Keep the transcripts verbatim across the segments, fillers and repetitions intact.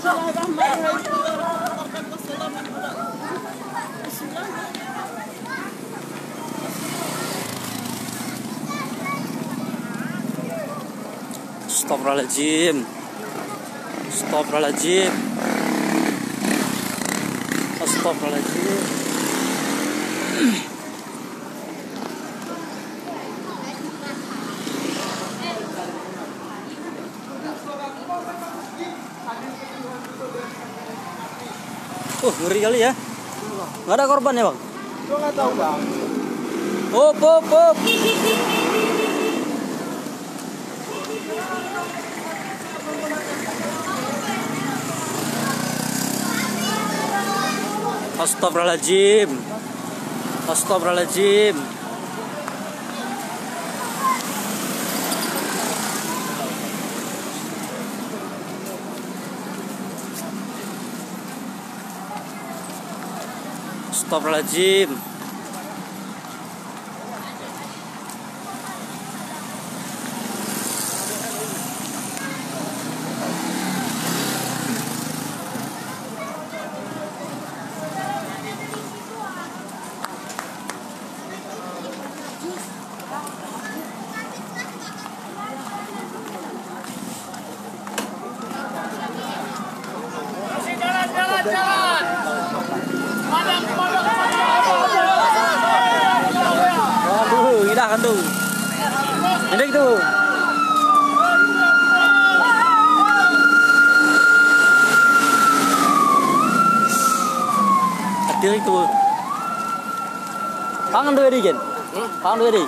Astagfirullahaladzim. Astagfirullahaladzim. Astagfirullahaladzim. Uh, ngeri kali ya. Nggak ada korban ya, Bang? Gua nggak tahu, Bang. Up, up, up. Astagfirullahaladzim. Astagfirullahaladzim. Astagfirullahaladzim. Aduh, idah kan tu. Ini tu. Hati tu. Pang dua di kan? Pang dua di.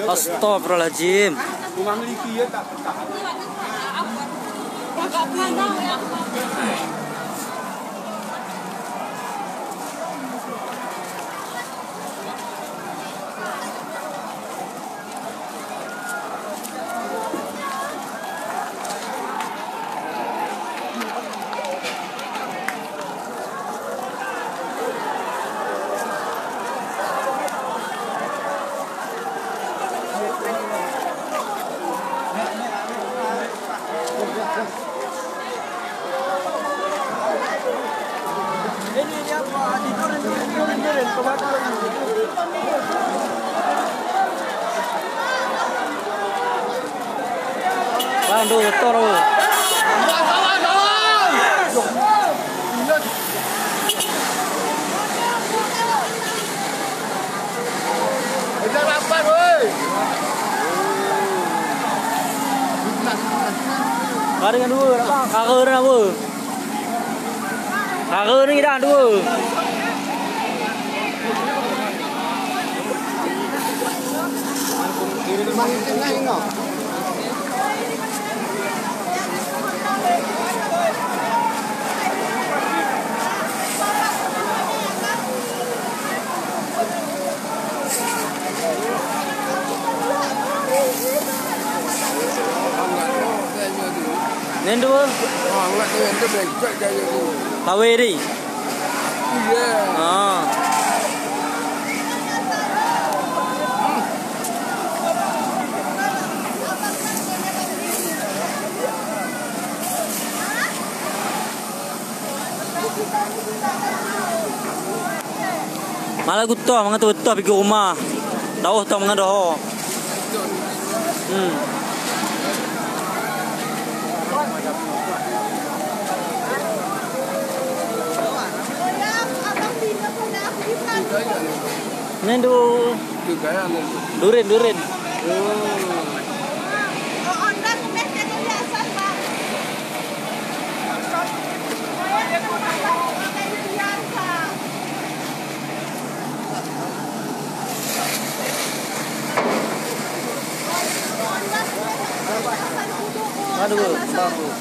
Astagfirullahaladzim. Aduh, betul. Ada yang dua, nampak? Kara ni apa? Kara ni dah dua. Nyan dua. Kawé di. Ah. Malah geutoh, mangat geutoh pih keu uma. Daoh toh mangat doho. Hmm. Nyan du-, duren, duren. Aduh, bagus.